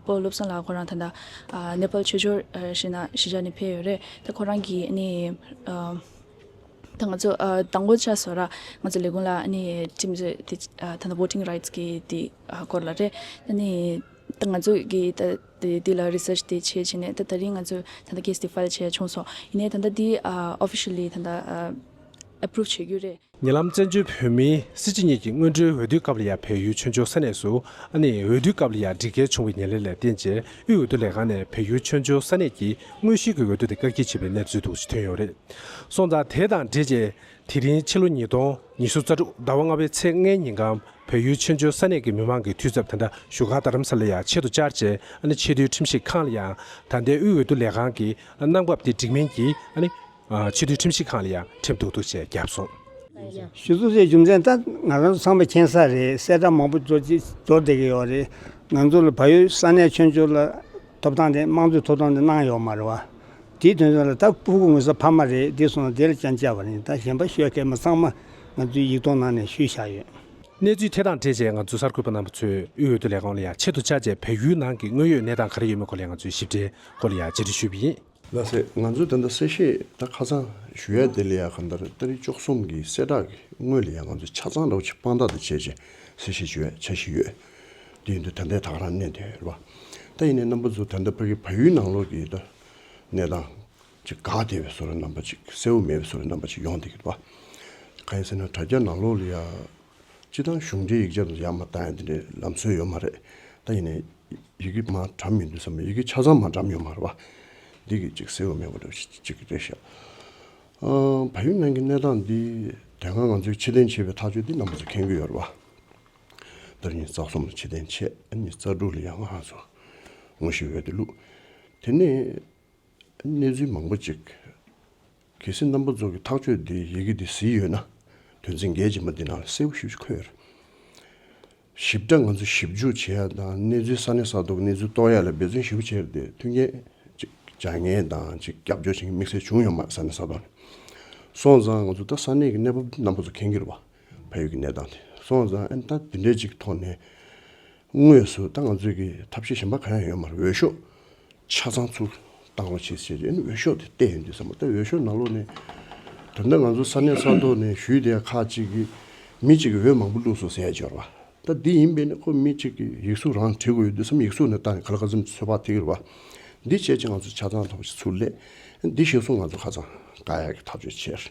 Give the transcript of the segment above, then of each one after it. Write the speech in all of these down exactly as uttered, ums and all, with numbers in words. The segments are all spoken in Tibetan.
པོ་བློ་བཟང་ལགས་ཁོ་རང་ད་ལྟ་ཨ་ནེ་པཱལ་ཆོས་འབྱོར་ཨ་ཞེས་ན་གཞིས་ཆགས་ནས་ཕེབས་ཡོད་རེད། ད་ཁོ་རང་གིས་ཨ་ནི་ཨ་ད་ང་ཚོ་ཨ་དང་པོ་ཆ་བཞག་ན་ང་ཚོ་ལས་ཁུངས་ལ་ཨ་ནི་ཁྲིམས་རྩོད་དེ་ཨ་ད་ལྟ་voting rights གི་དེ་ཨ་སྐོར་ལ་རེད། ཨ་ནི་ད་ང་ཚོ་གིས་ད་དེ་དེ་ལ་research དེ་བྱས་བྱས་ནས་ད་ད་རིང་ང་ཚོ་ད་ལྟ་case དེ་file བྱས་བྱུང་སོང་། ཡིན་ནའི་ད་ལྟ་དེ་ཨ་officially ད་ལྟ་ཨ་approve བྱེད་རྒྱུ་རེད། ཉེ་ལམ་བཙན་བྱོལ་བོད་མིའི་སྲིད་སྤྱི་གཉིས་ཀྱི་སྔོན་འགྲོའི་འོས་བསྡུའི་སྐབས་ལ་ཡང་བལ་ཡུལ་ཆོས་འབྱོར་ས་གནས་སུ་ཨ་ནི་འོས་བསྡུའི་སྐབས་ལ་ཡང་སྒྲིག་འགལ་བྱུང་བའི་ཉེར་ལེན་ལ་བརྟེན་བྱས་དབུས་འོས་བསྡུ་ལས་ཁང་ནས་བལ་ཡུལ་ཆོས་འབྱོར་ས་གནས་ཀྱི་དངོས་གཞིའི་འོས་བསྡུ་དེ་བཀག་སྐྱིལ་བྱས་པའི་གནས་ཚུལ་འདུག་ཅེས་ཐོན་ཡོད་རེད། སོང་ཙང་དེ་དང་འབྲེལ་བྱས་དེ་རིང་ཕྱི་ལོ་ཉིས་སྟོང་ཉི་ཤུ་རྩ་དྲུག་ཟླ་བ་ལྔ་པའི་ཚེས་ལྔའི་ཉིན་ཁམས་བལ་ཡུལ་ཆོས་འབྱོར་ས་གནས་ཀྱི་མི་མང་གི་འཐུས་ཚབ་ད་ལྟ་བཞུགས་སྒར་རྡ་རམ་ས་ལ་ཡང་ཆེད་དུ་བཅར་བྱས་ཨ་ནི་ཆེས་མཐོའི་ཁྲིམས་ཞིབ་ཁང་ལ་ཡང་ད་ལྟའི་དབུས་འོས་བསྡུ་ལས་ཁང་གི་གནང་བབ་དེ་འགྲིག་མིན་གྱི་ཨ་ནི་ཨ་ཆེས་མཐོའི་ཁྲིམས་ཞིབ་ཁང་ལ་ཡང་ཁྲིམས་གཏུག་ཐུག་བཅས་བརྒྱབ་སོང་། ཞུ་གཏུག་བྱས་རྒྱུ་མཚན་ད་ང་རང་ཚོ་ཚང་མས་མཁྱེན་གསལ་རེད། གསལ་བསྒྲགས་མང་པོ་འགྲོ་ཅི་འགྲོ་བསྡད་ཀྱི་ཡོད་རེད། ང་ཚོ་ལ་བལ་ཡུལ་ས་གནས་ཆོས་འབྱོར་ལ་ཐོབ་ཐང་དེ་དམངས་གཙོའི་ཐོབ་ཐང་དེ་གནང་ཡོད་མ་རེད་བ། དེའི་དོན་ཚན་ལ་ད་སྤུ་གུ་ངོས་ས་ཕ་མ་རེད་དེ་སོང་ན་དེ་ལ་སྐྱོན་བཅར་བ་རེད། ད་གཞན་པ་ཤོད་མཁན་མ་ཚང་མ་ང་ཚོའི་ཡིག་ཐོག་ནང་ནས་ཞུས་བཞག་ཡོད། གནས་ཚུལ་དེ་དང་འབྲེལ་བྱས་ང་ཚོའི་གསར་འགོད་པ་རྣམ་པ་ཚོས་དབུས་འོས་བསྡུ་ལས་ཁང་ལ་ཡང་ཆེད་དུ་བཅར་བྱས་བལ་ཡུལ་ནང་གི་དངོས་ཡོད་གནས་སྟངས་ག་རེ་ཡོད་མེད་སྐོར་ལ་ཡང་ང་ཚོས་ཞིབ་ཕྲའི་སྐོར་ལ་ཡང་བརྗེ་འདྲི་ཞུས་པ་ཡིན། ལགས་སེ། ང་ཚོས་ད་ལྟ་གསལ་བཤད་ད་ཁ་སང་ཞུ་ཡ་དེ་ལ་ཡ་གང་ལྟར་ཏ་རིག་བཅུ་གསུམ་གྱི་གསལ་བསྒྲགས་ཀྱི་སྔོན་ལ་ཡ་ང་ཚོས་ཆ་ཚང་འདྲ་བོ་ཅིག་དཔང་རྟགས་དང་བྱས་རྗེས་གསལ་བཤད་ཞུ་ཡ་འཆར་གཞི་ཡོད། དེ་ཡིན་དུས་ད་ལྟའི་ད་ག་རང་གནས་དེ་རེད་པ། ད་ཡིན་ནའི་རྣམ་པ་ཚོ་ད་ལྟ་ཕ་གི་བལ་ཡུལ་ནང་ལོགས་ཀྱི་ད་གནས་སྟངས་ཅིག་འགག་བསྡད་པའི་བཟོ་འདྲ་རྣམ་པ་ཅིག་གསལ་བོ་མེད་པའི་བཟོ་འདྲ་རྣམ་པ་ཅིག་ཡོང་བསྡད་ཀྱི་རེད་པ། གང་ཡིན་ཟེར་ན་དྲ་རྒྱ་ནང་ལོགས་ལ་ཡ། སྤྱི་བཏང་གཞུང་འབྲེལ་ཡིག་ཆ་དང་ཡར་མར་བཏང་ཡ་འདི་འདྲའི་ལམ་སྲོལ་ཡོད་མ་རེད། ད་ཡིན་ནའི་ཡི་གེ་མར་བཀྲམ་ཡོང་དུས་ཙམ་པ་ཡི་གེ་ཆ་ཚང་མར་བཀྲམ་ཡོད་མ་རེད་པ། འདི་གི་ཅིག་གསལ་བོ་མེད་པ་འདྲ་ཅིག་རེད་ཤག་ཨ། བལ་ཡུལ་ནང་གི་གནས་སྟངས་འདི་དེ་སྔ་ང་ཚོས་ཕྱིར་འཐེན་བྱས་པའི་ཐག་གཅོད་འདི་རྣམ་པ་ཚོ་མཁྱེན་གྱི་ཡོད་རེད་པ། ད་རིང་ཉི་ཤུ་རྩ་གསུམ་ལ་ཕྱིར་འཐེན་བྱས་ཨ་ནི་རྩ་དྲུག་ལ་ཡང་ང་ཚོ་ངོ་ཤེས་འོས་བསྡུ་བླུགས། དེ་ནས། གནས་ཚུལ་མང་པོ་ཅིག་གལ་སྲིད་རྣམ་པ་ཚོ་གི་ཐག་གཅོད་འདི་ཡི་གེ་འདི་གཟིགས་ཡོད་ན། དོན་ཚན་འགའི་རྗེས་མ་འདི་ནང་ལ་གསལ་པོ་ཞེ་པོ་ཅིག་འཁོད་ཡོད་རེད། ཞིབ་ཕྲ་ང་ཚོ་ཞིབ་འཇུག་བྱེད་ཡ་དང་གནས་ཚུལ་ས་གནས་ས་ཐོག་གི་གནས་ཚུལ་རྟོགས་ཡ་ལ་འབད་བརྩོན་ཞེ་པོ་བྱས་ཏེ་མཐུན་རྐྱེན་ཅིག་སྦྱར་མཁན་དང་ཅིག་རྒྱབ་སྐྱོར་བྱེད་མཁན་དམིགས་བསལ་བྱུང་ཡོད་མ་རེད་ས་གནས་ས་ཐོག་ནས། སོང་ཙང་ང་ཚོ་ད་ས་གནས་ཀྱི་གནས་བབ་འདི་རྣམ་པ་ཚོ་མཁྱེན་གྱི་རེད་པ། བལ་ཡུལ་གྱི་གནས་སྟངས་དེ། སོང་ཙང་ཨ་ནི་ད་འདི་འདྲའི་ཅིག་ཐོག་ནས། དངོས་སུ་ད་ང་ཚོས་ཀྱི་ཐབས་ཤེས་གཞན་པ་གང་ཡང་ཡོད་མ་རེད། འོས་ཤོག་ཆ་ཚང་ཚུར་བཏང་རོགས་བྱེད་ཟེར་ཨ་ནི་འོས་ཤོག་དེ་བལྟས་ཡོང་དུས་ཙམ་པ་ད་འོས་ཤོག་ནང་ལོགས་ནས་ད་ལྟ་ང་ཚོ་ས་གནས་ས་ཐོག་ནས་ཞུས་བསྡད་ཡ་ཁག་ཅིག་གི་མི་གཅིག་གིས་འོས་མང་པོ་བླུགས་སོང་ཟེར་ཡ་ཅིག་ཡོད་རེད་པ། ད་འདི་ཡིན་པས་ནི་ཁོ་མི་གཅིག་གིས་ཡིག་གཟུགས་རང་བྲིས་དགོས་ཡོད་དུས་ཙམ་ཡིག་གཟུགས་ནས་བལྟས་ནས་ག་ལ་ག་ཚོད་ཚོད་དཔག་ཐིག་རེད་པ། འདི་བྱས་ཅིག་ང་ཚོ་ཆ་ཚང་ཐོག་ཅིག་ཚུར་སླེབས། འདི་གཞིར་བཟུང་ང་ཚོ་ཁ་སང་བཀག་ཡ་གི་ཐག་གཅོད་བྱས།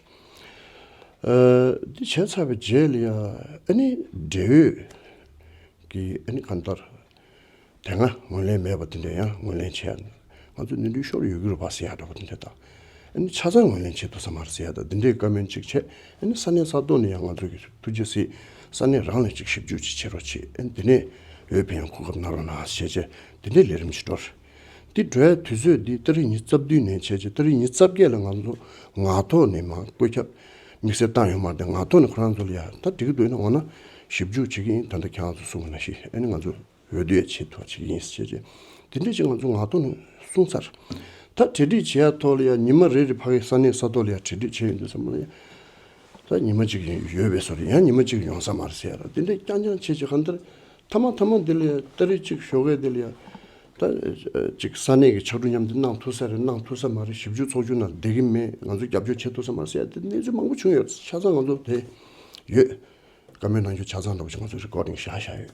ཨ། འདི་བྱས་ཚར་བའི་རྗེས་ལ་ཡ་ཨ་ནི་འབྲེལ་ཡོད་ཀྱི་ཨ་ནི་གང་ལྟར་དེ་སྔ་ངོས་ལེན་མེད་པ་དེ་འདྲ་ཡང་ངོས་ལེན་བྱས། ང་ཚོ་ནོར་འཁྲུལ་ཤོར་ཡོད་ཀྱི་རེད་པ་ཟེར་ཡ་འདྲ་པོ་དེ་འདྲ་དང་། ཨ་ནི་ཆ་ཚང་ངོས་ལེན་བྱེད་ཐུབ་ས་མ་རེད་ཟེར་ཡ་དང་འདི་འདྲའི་བཀའ་མོལ་ཅིག་བྱས། ཨ་ནི་ས་གནས་ས་ཐོག་ནས་ཡང་ང་ཚོ་གི་ཐུགས་རྗེ་གཟིགས་ས་གནས་རང་ལ་ཅིག་ཞིབ་འཇུག་ཅིག་བྱེད་རོགས་བྱེད། ཨ་ནི་དེ་ནས་འོས་འཕེན་ཡང་གོ་སྐབས་གནང་རོགས་གནང་ཞེས་བྱས་དེ་འདྲའི་ལས་རིམ་ཅིག་འགྲོ་རེད། འདི་འགྲོ་ཡ་དུས་ཚོད་འདི་ཏ་རིག་ཉི་ཤུ་རྩ་བདུན་ནས་བྱས་རྗེས་ཏ་རིག་ཉི་ཤུ་རྩ་བརྒྱད་ལ་ང་ཚོ་ངག་ཐོག་ནས་མར་བཀོད་ཁྱབ་དམིགས་བསལ་བཏང་ཡོད་མ་རེད་དེ། ངག་ཐོག་ནས་ཁོ་རང་ཚོ་ལ་ཡ་ད་འགྲིག་གི་འདུག་ཡིན་ན་འོ་ན་ཞིབ་འཇུག་བྱེད་ཀྱི་ཡིན། ད་ལྟ་ཁྱེད་རང་ཚོ་གསུངས་པ་ནང་བཞིན་ཨ་ནི་ང་ཚོ་འོས་བསྡུ་ཡ་བྱེད་ཐུབ་པ་བྱེད་ཀྱི་ཡིན་ཟེར་བྱས་རྗེས་དེ་འདྲ་ཅིག་ང་ཚོ་ངག་ཐོག་ནས་གསུངས་ཚར། ད་གྲ་སྒྲིག་བྱེད་ཡ་ཐོག་ལ་ཡ་ཉི་མ་རེ་རེ་ཕ་གི་ས་གནས་ས་ཐོག་ལ་ཡ་གྲ་སྒྲིག་བྱས་ཡོང་དུས་ཙམ་པ་ལ་ཡ་ད་ཉི་མ་གཅིག་ཡོད་པའི་བཟོ་རེད། ཡང་ཉི་མ་གཅིག་ཡོང་ས་མ་རེད་ཟེར་ཡ་ར་དེ་འདྲ་རྐྱང་རྐྱང་བྱས་བྱས་གང་ལྟར། མཐའ་མ་མཐའ་མ་འདི་ལ་ཡ་ཏ་རིག་གཅིག་ཞོགས་ཀས་འདི་ལ་ཡ། ད་ཅིག་ས་གནས་ཀྱི་ཕྱར་གྲུ་མཉམ་འདེགས་གནང་ཐུབ་ས་རེད་གནང་ཐུབ་ས་མ་རེད། ཞིབ་འཇུག་ཚོགས་ཆུང་ནང་བསྡད་ཀྱི་མེད། ང་ཚོ་རྒྱབ་སྐྱོར་བྱེད་ཐུབ་ས་མ་རེད་ཟེར་ཡ་དེ་གནས་ཚུལ་མང་པོ་བྱུང་ཡོད། ཆ་ཚང་ང་ཚོ་དེ་ཡོད། བཀའ་མོལ་གནང་རྒྱུ་ཆ་ཚང་འདྲ་པོ་ཞིག་ང་ཚོ་རི་ཀོར་ཌིང་བཞག་བཞག་ཡོད།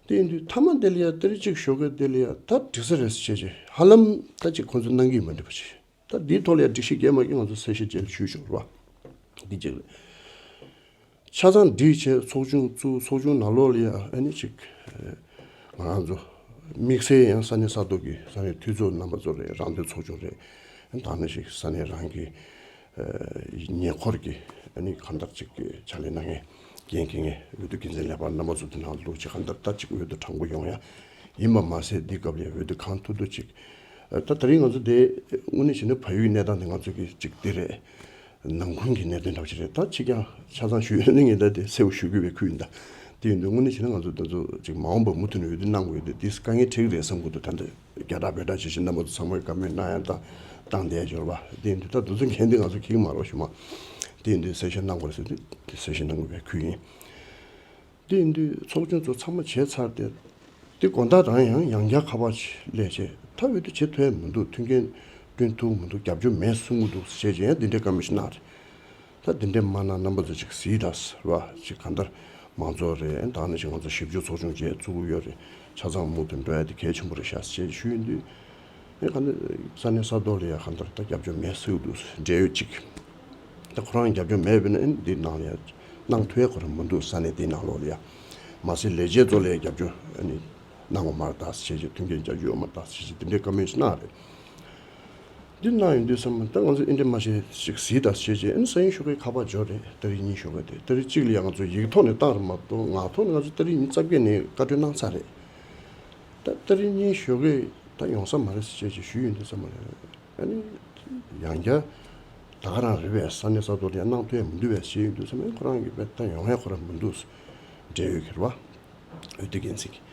དེ་ཡིན་དུས་མཐའ་མ་འདི་ལ་ཡ་ཏ་རིག་གཅིག་ཞོགས་ཀས་འདི་ལ་ཡ་ད་འགྲིག་ས་རེད་ཟེར་བྱས་བྱས་ཧ་ལམ་ད་ཅིག་ཁོང་ཚོས་གནང་གི་ཡོད་མ་འགྲིག་པ་ཅིག་ད་འདིའི་ཐོག་ལ་ཡ་སྒྲིག་གཞི་འགལ་མ་འགལ་ང་ཚོ་གསལ་བཤད་བྱས་ཞུས་ཆོག་རེད་བ། འདི་གཅིག་རེད། ཆ་ཚང་སྒྲིག་བྱས་ཚོགས་ཆུང་བཙུགས། ཚོགས་ཆུང་ནང་ལོགས་ལ་ཡ་ཨ་ནི་ཅིག་ང་རང་ཚོ་དམིགས་བསལ་ཡང་ས་གནས་ས་ཐོག་གི་ས་གནས་འཐུས་ཚོགས་རྣམ་པ་ཚོ་རེད། རང་དོན་ཚོགས་ཆུང་རེད། ད་ནི་ཅིག་ས་གནས་རང་གི་ཉེ་འཁོར་གྱི་ཨ་ནི་གང་ལྟར་ཅིག་གི་ཕྱག་ལས་གནང་མཁན་འགན་འཁྱེར་མཁན་འོས་བསྡུ་འགན་འཛིན་ལས་འཕར་རྣམ་པ་ཚོ་དེ་ནང་བླུགས་བྱས་གང་ལྟར་ད་ཅིག་འོས་བསྡུ་དྲང་པོ་ཡོང་ཡ་ཡིན་པ་མ་ཟད་འདི་སྐབས་ལ་ཡ་འོས་བསྡུ་གང་ཐུབ་ཐུབ་ཅིག་ད་ད་རིང་ང་ཚོ་དེ་དངོས་གནས་བྱས་ན་བལ་ཡུལ་གནས་སྟངས་དེ་ང་ཚོ་གི་ཅིག་དེ་རེད། ནང་ཁུལ་གྱི་གནད་དོན་འདྲ་བོ་ཞིག་རེད། ད་ཕྱི་རྐྱང་ཆ་ཚང་ཞུ་ཡོད་ན་ངས་ད་དེ་གསལ་པོ་ཞུ་དགོས་པའི་ཁུལ་ཡིན་ད། དེ་ཡིན་དུས་དངོས་གནས་བྱས་ན་ང་ཚོ་ད་ཚོ་ཅིག་མ་འོངས་པར་མུ་མཐུད་ནས་འོས་བསྡུ་གནང་དགོས་ཡོད་དེ་དེ་དཀའ་ངལ་འཕྲད་ཀྱི་རེད་བསམ་གྱི་འདུག་ད་ལྟ་རྒྱ་གྲགས་བོད་གྲགས་བྱས་བྱས་རྣམ་པ་ཚོ་ཚང་མས་བཀའ་མོལ་གནང་ཡ་ད་བཏང་བསྡད་ཡ་འབྱོར་བ་དེ་ཡིན་དུས་ད་དེ་ཚོ་འགན་དེ་ང་ཚོ་འཁྱེར་གྱི་མ་རེད་ཞུ་མ། དེ་ཡིན་དུས་གསལ་བཤད་གནང་དགོས་རེད་ཟེར་དུས་དེ་གསལ་བཤད་གནང་དགོས་པའི་ཁུལ་ཡིན། དེ་ཡིན་དུས་ཚོགས་ཆུང་ཚོ་ཚང་མ་བྱས་ཚར་ཏེ། དེ་དགོན་བདག་རང་ཡང་ཡང་བསྐྱར་ཁ་པར་ཅིག་སླེབས་བྱས། ད་འོས་བསྡུ་བྱེད་ཐུབ་ཡ་མི་འདུག་མཐུན་རྐྱེན་བསྐྲུན་ཐུབ་མི་འདུག་རྒྱབ་སྐྱོར་མེད་གསུང་གི་འདུག་ཟེར་བྱས་ཡང་འདི་འདྲའི་བཀའ་མོལ་ཞིག་གནང་རེད། ད་འདི་འདྲའི་མ་གནང་རྣམ་པ་ཚོ་ཅིག་གཟིགས་དང་ཟེར་བ་ཅིག་གང་ལྟར་མང་ཚོགས་རེད། ད་ནི་ཅིག་ང་ཚོ་ཞིབ་འཇུག་ཚོགས་ཆུང་བཅས་བཙུགས་ཀྱི་ཡོད་རེད། ཆ་ཚང་མུ་མཐུད་འགྲོ་ཡ་དེ་གལ་ཆེན་པོ་རེད་ཤག་ཅེས་ཞུས་ཡོང་དུས། ཨེ་གང་ལྟར་ས་གནས་ས་ཐོག་ལ་ཡ་གང་ལྟར་ད་རྒྱབ་སྐྱོར་མེད་ཟེར་གྱི་འདུག་འབྲེལ་ཡོད་ཅིག་ད་ཁོ་རང་རྒྱབ་སྐྱོར་མེད་པས་ན་ཨེ་འདི་ནང་ལ་ཡ་གནང་ཐུབ་ཡ་ཁོ་རང་མི་འདུག་ས་གནས་འདིའི་ནང་ལོགས་ལ་ཡ། མ་ཟད་ལས་བྱེད་ཚོ་ལ་ཡ་རྒྱབ་སྐྱོར་ཨ་ནི་གནང་བ་མ་རེད་ད་ཟེར་བྱས། མཐུན་རྐྱེན་རྒྱབ་སྐྱོར་ཡོད་མ་རེད་ད་ཟེར་བྱས་འདི་འདྲའི་བཀའ་མོལ་ཞིག་གནང་རེད། འདི་གནང་ཡོང་དུས་ཙམ་ད་ང་ཚོ་ཨེ་འདྲ་མ་བྱེད་ཅིག་གཟིགས་དང་ཟེར་བྱས། ཨ་ནི་ས་ཡོམ་ཤོག་ཁའི་ཁ་པར་འབྱོར་རེད། ཏ་རིག་གཉིས་ཤོག་ཁ་དེ་ཏ་རིག་གཅིག་ལ་ཡང་ང་ཚོ་ཡིག་ཐོག་ནས་བཏང་རེད་མ་གཏོགས་ངག་ཐོག་ནས་ང་ཚོ་ཏ་རིག་ཉིན་རྩ་བརྒྱད་ནས་བཀའ་འཁྲོལ་གནང་ཚར་རེད། ད་ཏ་རིག་གཉིས་ཤོག་ཁ་ད་ཡོང་ས་མ་རེད་ཟེར་བྱས་ཅིག་ཞུས་ཡོང་དུས་ཙམ་ལ་ཨ་ནི་ཡང་བསྐྱར་ད་ག་རང་རེད་པས། ས་གནས་ས་ཐོག་ལ་ཡང་གནང་ཐུབ་ཡ་མི་འདུག་པས་ཞུས་ཡོང་དུས་ཙམ་ཨ་ནི་ཁོ་རང་གིས་དཔེ་ད་ཡོང་ཡ་ཁོ་རང་མི་འདུག་འབྲེལ་ཡོད་ཀྱི་རེད་པ། འོས་བསྡུ་འགན་འཛིན་གྱི།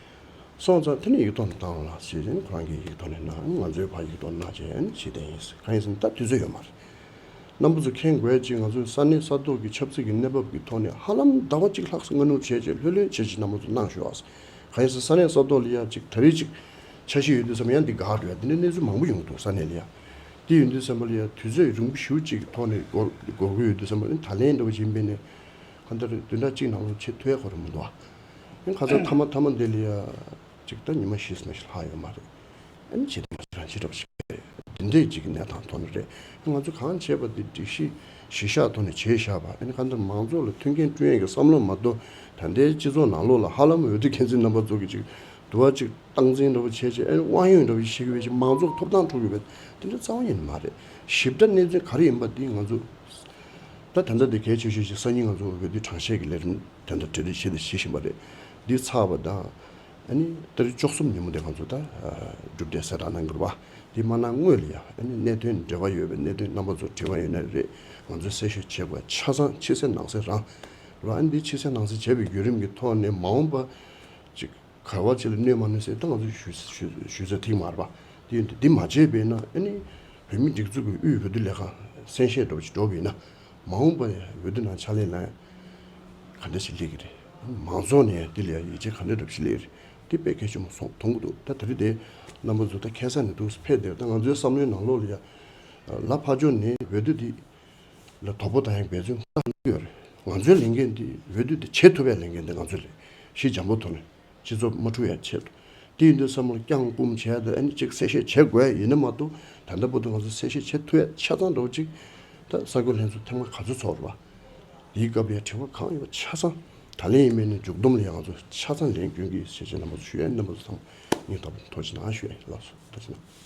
སོང་ཙང་དེ་ནས་ཡིག་ཐོག་ནས་བཏང་ལ་ཞེས་ནས་ཁོ་རང་གིས་ཡིག་ཐོག་ནས་གནང་། ང་ཚོའི་ཕར་ཡིག་ཐོག་གནང་བྱས་ནས་ཞུས་བསྡད་ཡིན། གང་ཡིན་ཟེར་ན་ད་དུས་ཚོད་ཡོད་མ་རེད། རྣམ་པ་ཚོ་མཁྱེན་དགོས་ཅིག་ང་ཚོའི་ས་གནས་ས་ཐོག་གི་ཆབ་སྲིད་ཀྱི་གནས་བབ་ཀྱི་ཐོག་ནས་ཧ་ལམ་ཟླ་བ་གཅིག་ལྷག་ཙམ་སྔ་ནུབ་བྱས་བྱས་ལྷོད་ལྷོད་བྱས་ཅིག་རྣམ་པ་ཚོ་གནང་ཤོག་ཨ། གང་ཡིན་ཟེར་ས་གནས་ས་ཐོག་ལ་ཡ་ཅིག་ད་རེས་ཅིག་འཆར་གཞི་ཡོད་དུས་ཙམ་ཡང་འདི་འགག་འགྲོ་ཡ། འདི་ནས་གནས་ཚུལ་མང་པོ་ཡོང་གི་འདུག་ས་གནས་ལ་ཡ། དེ་ཡོད་དུས་ཙམ་པ་ལ་ཡ་དུས་ཚོད་རིང་པོ་ཞེ་པོ་ཅིག་གི་ཐོག་ནས་འགོར་འགོར་གི་ཡོད་དུས་ཙམ་པ་ནི་ད་ལན་འདྲ་བོ་ཞིག་ཡིན་པས་ནས། གང་ལྟར་བདུན་ཕྲག་གཅིག་ནང་ལོགས་བྱེད་ཐུབ་ཡ་ཁོ་རང་མི་འདུག་ཨ། ཡང་ཁ་སང་མཐའ་མ་མཐའ་མ་འདི་ལ་ཡ་ཅིག་ད་ཉི་མ་བཞི་ཙམ་ཞིག་ལྷག་ཡོད་མ་རེད། ཨ་ནི་བྱེད་ཐུབ་མ་རང་བྱེད་འགྲོ་བ་ཞིག་རེད། འདི་འདྲས་ཅིག་གི་གནས་སྟངས་ཐོག་ནས་རེད། ང་ཚོ་གང་བྱས་པ་འདི་སྒྲིག་གཞི་གཞི་བཞག་ཐོག་ནས་བྱས་བཞག་པ། ཨ་ནི་གང་ལྟར་མང་ཚོགས་ལ་མཐུན་རྐྱེན་བསྐྲུན་ཡས་ཀྱི་བསམ་བློ་མ་གཏོགས་ད་ལྟའི་སྤྱི་ཚོགས་ནང་ལོགས་ལ་ཧ་ལམ་འོས་བསྡུ་འགན་འཛིན་རྣམ་པ་ཚོ་གི་ཅིག་དུ་བ་ཅིག་སྟངས་འཛིན་འདྲ་བོ་བྱས་བྱས། ཨ་ནི་དབང་ཡོད་འདྲ་བོ་ཞིག་བྱེད་ཀྱི་བྱེད་ཀྱི་མང་ཚོགས་ཐོབ་ཐང་འཕྲོག་གི་བྱེད་དེ་འདྲ་རྩ་བ་ཉིད་ནས་མ་རེད། ཞིབ་ཕྲ་གནས་ཚུལ་ག་རེ་ཡིན་པ་འདི་ང་ཚོ་ད་ད་ལྟ་འདི་གལ་ཆེ་ཤོས་ཤིག་སང་ཉིན་ང་ཚོ་འོས་བསྡུ་གྲངས་བཤེར་གྱི་ལས་རིམ་དེ་འདྲ་གྲ་སྒྲིག་བྱེད་དེ་བྱེད་བཞིན་པ་རེད། འདི་ཚར་བ་དང་ཨ་ནི་ཏ་རིག་བཅུ་གསུམ་ཉིན་མོ་དེ་ང་ཚོ་ད་གྲུབ་འབྲས་གསལ་བསྒྲགས་གནང་གི་རེད་པ། འདི་མ་གནང་སྔོན་ལ་ཡ་ཨ་ནི་གནད་དོན་འབྲེལ་བ་ཡོད་པའི་གནད་དོན་རྣམ་པ་ཚོ་དྲི་བ་ཡོད་ན་རེད། ང་ཚོས་གསལ་བཤད་བྱེད་དགོས་ཆ་ཚང་ཕྱི་གསལ་ནང་གསལ་རང་རེད་པ། ཨ་ནི་འདི་ཕྱི་གསལ་ནང་གསལ་བྱས་པའི་བརྒྱུད་རིམ་གྱི་ཐོག་ནས་མ་འོངས་པ་ཅིག་ག་བ་ཅིག་ལ་གནོད་མ་གནོད་ཟེར་ད་ང་ཚོས་ཞུ་ཞུ་ཞུ་ཚོད་ཐིག་མ་རེད་པ། དེ་ཡིན་དུས་འདི་མ་བྱས་པས་ན་ཨ་ནི་བོད་མི་སྒྲིག་འཛུགས་ཀྱི་དབུས་འོས་བསྡུ་ལས་ཁང་གསན་བཤད་འདྲ་བོ་ཞིག་འགྲོ་བ་ཡིན་ན། མ་འོངས་པ་ཡང་འོས་བསྡུ་ནང་ཕྱག་ལས་གནང་ཡ་ག་འདྲ་ཞིག་སླེབས་ཀྱི་རེད། མང་ཚོགས་ནས་ཡང་འདི་ལ་ཡང་ཡིད་ཆེས་ག་འདྲ་འདྲ་བོ་ཞིག་སླེབས་ཀྱི་རེད། འདི་དཔེ་གལ་ཆེན་པོ་སོང་མཐོང་གི་འདུག་ད་དེ་རིང་དེ་རྣམ་པ་ཚོ་ད་ཁ་སང་ནས་འདུག་ཕེབས་བསྡད། ད་ང་ཚོའི་བསམ་བློའི་ནང་ལོགས་ལ་ཡ་ལ་ཕར་ཕྱོགས་ནས་འོས་བསྡུ་འདི་ལ་དོ་ཕོག་བཏང་ཡ་འབད་བརྩོན་བཏང་གི་ཡོད་རེད། ང་ཚོའི་ལས་འགན་འདི་འོས་བསྡུ་འདི་བྱེད་ཐུབ་པའི་ལས་འགན་འདི་ང་ཚོ་རེད། ཞི་འཇམ་པོ་ཐོག་ནས། སྤྱི་ཚོགས་མ་འཁྲུག་ཡ་ཆེད་དུ། དེ་ཡིན་དུས་བསམ་བློ་བརྐྱངས་བསྐུམ་བྱས་ཏེ་ཨ་ནི་གཅིག་གསལ་བཤད་བྱེད་དགོས་ཡིན་ན་མ་གཏོགས། ད་ལྟ་བར་དུ་ང་ཚོ་གསལ་བཤད་བྱེད་ཐུབ་ཡ་ཆ་ཚང་འདྲ་བོ་གཅིག་ད་གསར་འགོད་ལྷན་ཚོགས་ཐེངས་མ་ག་ཚོད་ཚོགས་རེད་པ། དེའི་སྐབས་ལ་ཡ་དྲི་བ་གང་ཡོད་པ་ཆ་ཚང་ད་ལན་ཡིན་མིན་ནས་མཇུག་བསྡོམས་ལ་ཡ་ང་ཚོ་ཆ་ཚང་ལན་སྐྱོན་གྱི་ཡིན་ཞེས་བྱས་རྣམ་པ་ཚོ་ཞུ་ཡ་ཡིན། རྣམ་པ་ཚོ་ཚང་མ་སྙིང་ཐག་པ་ནས་ཐུགས་རྗེ་གནང་ཞུ་ཡ་ཡིན། ལགས་སོ། ཐུགས་རྗེ་གནང་།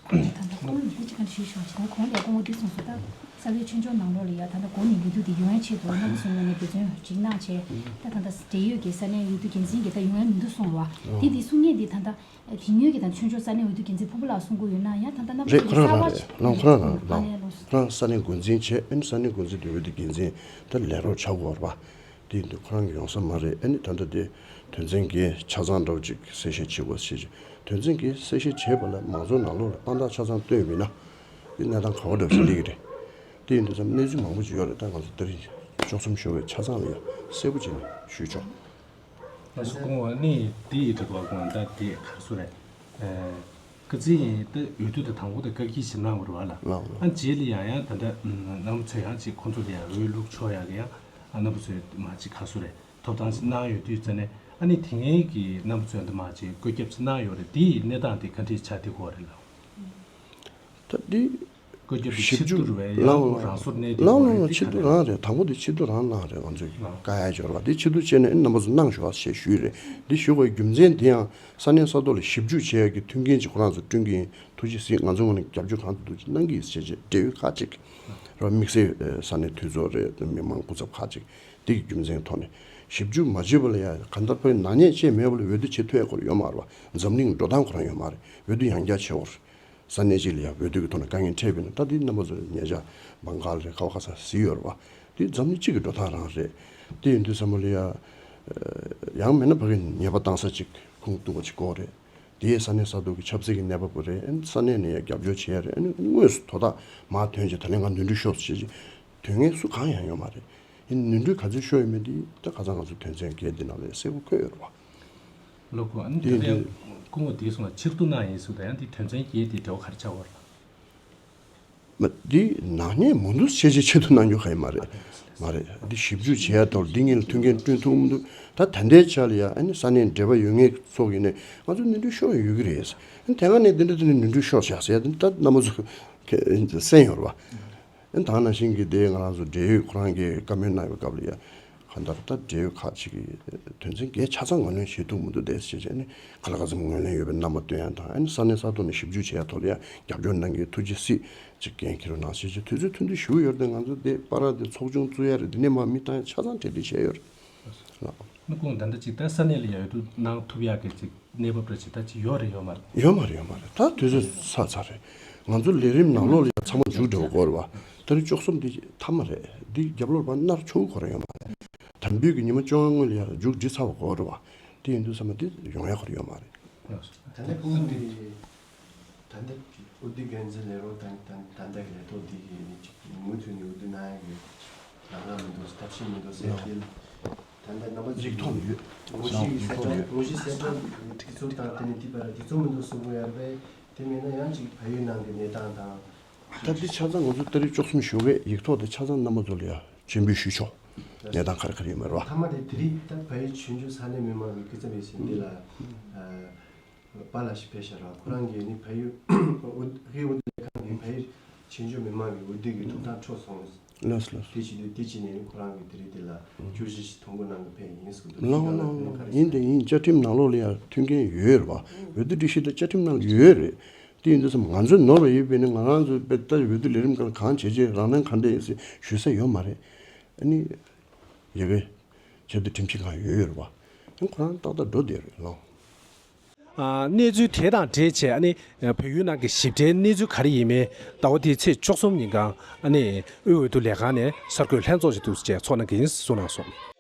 ད་ལྟ་སྐུ་ངོ་ཡིན་ཁྱེད་ཅིག་ག་ཞུས་ཤོག་ཅིག་ད་གོང་ལས་སྐུ་ངོ་འདི་གསུངས་སོང་། ད་རྩ་བའི་ཆོས་འབྱོར་ནང་ལོགས་ལ་ཡ་ད་ལྟ་འགོ་ནས་འོས་བསྡུ་དེ་ཡོང་ཡ་ཆེད་དུ་རྣམ་པ་ཚོའི་ངོས་ནས་འབད་བརྩོན་ཅིག་གནང་བྱས། ད་ད་ལྟ་འབྲེལ་ཡོད་ཀྱི་ས་གནས་འོས་བསྡུ་འགན་འཛིན་གྱི་ད་ཡོང་ཡ་མི་འདུག་གསུངས་པ། དེ་དེ་གསུང་མཁན་དེ་ད་ལྟ་དེ་སྔོན་གྱི་ད་ཆོས་འབྱོར་ས་གནས་འོས་བསྡུ་འགན་འཛིན་ཕུར་བུ་ལགས་གསུང་གི་ཡོད་ན་ཡང་ད་ལྟ་རྣམ་པ་རེད། ཚོ་ཁོ་རང་གསར་པ་རེད། ཅིག་ལགས་ཁོ་རང་རང་ཨ་ནི་ལགས་ལགས་སོ། ཁོ་རང་ས་གནས་འགོ་འཛིན་བྱས། ཨ་ནི་ས་གནས་འགོ་འཛིན་དེ་འོས་བསྡུ་འགན་འཛིན་ད་ལས་རོགས་བྱ་དགོས་རེད་པ། དེ་ཡིན་དུས་ཁོ་རང་གི་ཡོང་ས་མ་རེད། ཨ་ནི་ད་ལྟ་དེ་དོན་ཚན་འགའི་ཆ་ཚང་འདྲ་བོ་ཅིག་གསལ་བཤད་བྱེད་དགོས་ཞེས་བྱས། དོན་ཚན་འགའི་གསལ་བཤད་བྱས་པ་ལ་མང་ཚོགས་ནང་ལོགས་ལ་དཔང་རྟགས་ཆ་ཚང་བཏོན་མིན་ན་དེ་གནས་སྟངས་ག་བ་འདྲ་བོ་ཞིག་སླེབས་ཀྱི་རེད། དེ་ཡིན་དུས་ཙམ་གནས་ཚུལ་མང་པོ་ཞིག་ཡོད་རེད། ད་ང་ཚོ་ད་རིང་བཅུ་གསུམ་ཞོགས་པའི་ཆ་ཚང་ལ་ཡང་གསལ་པོ་བྱས་ནས་ཞུས་ཆོག་ལགས་སོ། སྐུ་ངོ་ནི་དེའི་འདྲི་བ་དགོངས་དག་དེ་ག་རེ་ཟེར་རེད། ཨ་ཀི་ཙི་ཡིན་ད་འོས་བསྡུ་དེ་དང་པོ་དེ་བཀའ་འཁྱེར་ཞིག་གནང་བ་རེད་པ་ལགས། ལགས་ལགས། ཨ་རྗེས་ལ་ཡང་ཡང་ད་ལྟ་རྣམ་པ་ཚོས་ཡང་ཅིག་ཁོང་ཚོ་ལ་ཡང་འོས་བླུག་ཆོག་ཡག་གི་ཡང་ཨ་རྣམ་པ་ཚོས་མར་ཅིག་ག་རེ་ཟེར་རེད། ཐོབ་ཐང་ཞིག་གནང་ཡོད་དུས་ཙ་ནས་ཨ་ནི་དེ་སྔའི་གི་རྣམ་པ་ཚོས་འདི་མར་ཅིག་བཀོད་ཁྱབ་ཅིག་གནང་ཡོད་རེད། དེ་ཡི་གནས་སྟངས་དེ་ག་འདྲས་ཆགས་བསྡད་ཡོད་རེད་ལགས། ད་འདི་བཀོད་ཁྱབ་དེ་ཞིབ་ཕྱིར་འཇུག་བསྡུར་བས་ཡང་ལགས་ལགས། རང་སོར་གནས་བསྡད་ཡོད་རེད། ལགས་ལགས། དེ་ཕྱིར་ག་བསྡུར་རེད། རང་རེད། དང་པོ་དེ་ཕྱིར་བསྡུར་རང་གནང་རེད། ང་ཚོས་ལགས། བཀའ་ཡག་འབྱོར་བ་དེ་ཕྱིར་བསྡུར་བྱས་ནས་ཨ་ནི་རྣམ་པ་ཚོ་གནང་ཤོག་ཞེས་ཞུས་རེད། འདི་ཞུ་བའི་རྒྱུ་མཚན་དེ་ཡང་ས་གནས་ས་ཐོག་ལ་ཞིབ་འཇུག་བྱེད་ཡག་གི་མཐུན་རྐྱེན་ཅིག་ཁོ་རང་ཚོ་བསྐྲུན་གྱི་ཡིན། ཐུགས་རྗེ་གཟིགས། ང་ཚོའི་ངོས་ནས་རྒྱབ་སྐྱོར་གང་ཐུབ་ཐུབ་ཅིག་གནང་གི་ཡིན་ཟེར་བྱས་འབྲེལ་ཡོད་ཁག་ཅིག་རེད་པ། དམིགས་བསལ་ས་གནས་འཐུས་ཚོགས་རེད། མི་མང་སྐུ་ཚབ་ཁག་ཅིག་དེ་གི་རྒྱུ་མཚན་ཐོག་ནས་ཞིབ་འཇུག་མ་བྱས་པ་ལ་ཡང་གང་ལྟར་ཕར་ནག་ཉེས་བྱས་མེད་པ་ལ་འོས་བསྡུ་བྱེད་ཐུབ་ཡ་ཁོ་རང་ཡོད་མ་རེད་པ། འཛམ་གླིང་འགྲོ་སྟངས་ཁོ་རང་ཡོད་མ་རེད། འོས་བསྡུ་ཡང་བསྐྱར་བྱེད་དགོས་རེད། ས་གནས་གཅིག་ལ་ཡང་འོས་བསྡུ་གི་ཐོག་ནས་དཀའ་ངལ་འཕྲད་པས་ན་ད་དེ་རྣམ་པ་ཚོ་ཉེ་ཆར་བང་ག་ལ་རེད། ག་བ་ག་ས་གཟིགས་ཡོད་རེད་པ། དེ་འཛམ་གླིང་སྤྱི་གི་འགྲོ་སྟངས་རང་རེད། དེ་ཡིན་དུས་ཙམ་པ་ལ་ཡ་ཡང་མིན་ན་ཕ་གི་ཉེས་པ་བཏང་ས་ཅིག་ཁུངས་གཏུགས་པ་ཅིག་དགོས་རེད། དེའི་ས་གནས་ས་ཐོག་གི་ཆབ་སྲིད་ཀྱི་གནས་བབ་རེད། ཨ་ནི་ས་གནས་ནས་ཡང་རྒྱབ་སྐྱོར་བྱེད་ཡ་རེད། ཨ་ནི་དངོས་སུ་དོ་བདག་མར་ཐོན་བྱས་ད་ལན་ང་ནོར་འཁྲུལ་ཤོར་ཟེར་བྱས་དོན་ངན་སུ་གང་ཡང་ཡོད་མ་རེད། ཨ་ནི་ནོར་འཁྲུལ་ག་ཚོད་ཤོར་ཡོད་མེད་དེ་ད་ཁ་སང་ང་ཚོ་དོན་ཚན་བརྒྱད་འདི་ནང་ལ་གསལ་པོ་འཁོད་ཡོད་རེད་པ། ལོ་ཁོ་ཨ་ནི་དེ་ཡིན་དེ་དུས་སྐུ་ངོ་དེའི་སོང་ལ་ཕྱིར་བསྡུ་གནང་ཡིན་ཟེར་ད་ཡང་དེ་དོན་ཚན་བརྒྱད་དེ་འབྲེལ་བ་ག་རེ་ཆགས་པ་རེད། མ་འདི་ནག་ཉེས་མུ་མཐུད་བྱས་རྗེས་ཆེད་དུ་གནང་རྒྱུ་ག་ཡིན་མ་རེད། མ་རེད། འདི་ཞིབ་འཇུག་བྱེད་ཡ་ཐོག་འདི་ངེད་ལ་མཐུན་རྐྱེན་བསྐྲུན་ཐུབ་མི་འདུག་ད་ད་ལྟའི་ཆ་ལ་ཡ་ཨ་ནི་ས་གནས་འབྲེལ་བ་ཡོད་མཁན་ཚོ་གིས་ནས་ང་ཚོ་ནོར་འཁྲུལ་ཤོར་ཡོད་ཀྱི་རེད། ཨ་ནི་དེ་སྔ་ནས་འདི་འདྲ་དེ་ནས་ནོར་འཁྲུལ་ཤོར་བཞག་ཟེར་ཡ་དེ་ད་རྣམ་པ་ཚོ་གིས་གསན་ཡོད་རེད་བ། ཨ་ནི་ད་ནང་བཞིན་གྱི་དེ་ང་རང་ཚོ་འབྲེལ་ཡོད་ཁོ་རང་གིས་བཀའ་མོལ་གནང་བའི་སྐབས་ལ་ཡ། གང་ལྟར་ད་འབྲེལ་ཡོད་ཁག་ཅིག་གིས་དོན་ཚན་བརྒྱད་ཆ་ཚང་ངོས་ལེན་བྱེད་ཐུབ་མི་འདུག་དེ་ཟེར་བྱས་ནས་ག་ལ་ག་ཚོད་ངོས་ལེན་ཡོད་པའི་རྣམ་པ་སྟོན་ཡ་དང་ཨ་ནི་ས་གནས་ས་ཐོག་ནས་ཞིབ་འཇུག་བྱེད་ཡ་ཐོག་ལ་ཡང་རྒྱབ་སྐྱོར་གནང་མཁན་ཐུགས་རྗེ་གཟིགས་ཅིག་འགན་འཁྱེར་རོགས་གནང་ཞེས་བྱས་དུས་ཚོད་ཐུང་ཐུང་ཞུ་གི་ཡོད་རེད་དེ་ང་ཚོ་དེ་པར་དེ་ཚོགས་ཆུང་བཙུགས་ཡ་རེད་དེ་ནས་མ་མི་བཏང་ཡ་ཆ་ཚང་གྲ་སྒྲིག་བྱས་ཡོད་རེད་ལགས། མི་ཁུངས་ད་ལྟ་ཅིག་ད་ས་གནས་ལ་ཡ་འོས་བསྡུ་གནང་ཐུབ་ཡག་གི་ཅིག་གནས་བབ་རེ་ཅིག་ད་ཅིག་ཡོད་རེད་ཡོད་མ་རེད། ཡོད་མ་རེད་ཡོད་མ་རེད། ད་དུས་ཚོད་ཚར་ཚར་རེད། ང་ཚོ་ལས་རིམ་ནང་ལོགས་ལ་ཡང་ཚང་མ་མཇུག་སྒྲིལ་བ་དགོས་རེད་བ། ད་རེས་བཅུ་གསུམ་འདི་མཐའ་མ་རེད། འདི་རྒྱབ་ལོགས་ལ་ཕར་མནར་ཆོག་གི་ཁོ་རང་ཡོད་མ་རེད། དམ་འབུལ་གྱི་ཉི་མ་བཅོ་ལྔ་སྔོན་ལ་ཡང་མཇུག་སྒྲིལ་ཚར་བ་དགོས་རེད་བ། དེ་ཡིན་དུས་ཚང་མ་འདི་ཡོང་ཡག་ཁོ་རང་ཡོད་མ་རེད། ད་ལྟ་ཁོང་གི་ད་ལྟ་འོས་བསྡུ་འགན་འཛིན་ལས་རོགས་དང་ད་ད་ལྟ་གི་ལས་ཐོག་འདི་གི་ནི་ཅིག་མུ་མཐུད་ནས་འོས་བསྡུ་གནང་ཡག་གི་ལམ་ལྷོང་མི་འདུག་ཐབས་ཤེས་མི་འདུག་ཟེར་དེ། ད་ལྟ་རྣམ་པ་ཚོས་ཡིག་ཐོག་ཡོད། ངོ་ཤེས་ཀྱི་གསལ་བསྒྲགས་ངོ་ཤེས་གསལ་བསྒྲགས་དེ་ཚོ་དང་དེ་ནི་འདི་བར་དེ་ཚོ་མི་འདུག་གསུང་གི་ཡོད་རེད་པས། དེ་མིན་ན་ཡང་ཅིག་བལ་ཡུལ་ནང་གི་གནས་སྟངས་དང་། ད་འདི་ཆ་ཚང་ང་ཚོ་ཏ་རིག་བཅུ་གསུམ་ཞོགས་ཀས་ཡིག་ཐོག་དེ་ཆ་ཚང་རྣམ་པ་ཚོ་ལ་ཡང་སྤྱན་འབུལ་ཞུས་ཆོག་གནས་སྟངས་ག་རེ་ག་རེ་ཡོད་མེད་རེད་བ། མཐའ་མ་དེ་དེ་རིང་ད་བལ་ཡུལ་བྱོན་རྒྱུ་ས་གནས་མི་མང་གི་སྐུ་ཚབ་ཡིན་ཟིན་འདི་ལ་པཱ་ལགས་ཤིག་ཕེབས་ཤག་ར། ཁོ་རང་གིས་ནི་བལ་ཡུལ་ཨུ་ཧི་འོས་བསྡུ་ལས་ཁང་གིས་བལ་ཡུལ་བྱོན་རྒྱུ་མི་མང་གི་འོས་བསྡུ་གི་ཐོབ་ཐང་འཕྲོག་སོང་། ལགས་ལགས། དེ་བྱེད་དུས་དེ་བྱས་ནས་ནི་ཁོ་རང་གིས་དེ་རིང་དེ་ལ་བཅུ་བཞི་ཞིག་ཐོ་འགོད་གནང་གི་ཕེབས་ཡིན་ཟེར་གི་འདུག་ལགས་ལགས་ལགས། ཡིན་དེ་ཡིན། བཅའ་ཁྲིམས་ནང་ལོགས་ལ་ཡང་མཐུན་རྐྱེན་ཡོད་རེད་བ། འོས་བསྡུ་སྒྲིག་གཞི་དེ་བཅའ་ཁྲིམས་ནང་ལ་ཡོད་རེད། དེ་ཡིན་དུས་ཙམ་ང་ཚོས་ནོར་བ་ཡོད་པས་ནི་ང་རང་ཚོའི་དཔེ་ལྟ་འོས་བསྡུ་ལས་རིམ་སྒང་གང་བྱེད་ཅེས་རང་དབང་གང་འདྲ་ཡིན་ཟེར་ཞུ་ས་ཡོད་མ་རེད། ཨ་ནི་ཡ་གི་ཆེ་བསྟོད་ཁྲིམས་ཞིབ་ཁང་ཡོད་ཡོད་རེད་བ། ཨ་ཁོ་རང་ཏག་ཏག་འགྲོ་བསྡད་རེད་ལགས། ཨ། གནས་ཚུལ་དེ་དང་འབྲེལ་བྱས་ཨ་ནི་བལ་ཡུལ་ནང་གི་ཞིབ་ཕྲའི་གནས་ཚུལ་ག་རེ་ཡིན་མིན་ཟླ་བ་འདིའི་ཚེས་བཅུ་གསུམ་ཉིན་གང་ཨ་ནི་དབུས་འོས་བསྡུ་ལས་ཁང་ནས་གསར་འགོད་ལྷན་ཚོགས་ཤིག་འདུག་ཅེས་ཚོགས་གནང་གི་ཡིན་གསུངས་གནང་སོང་།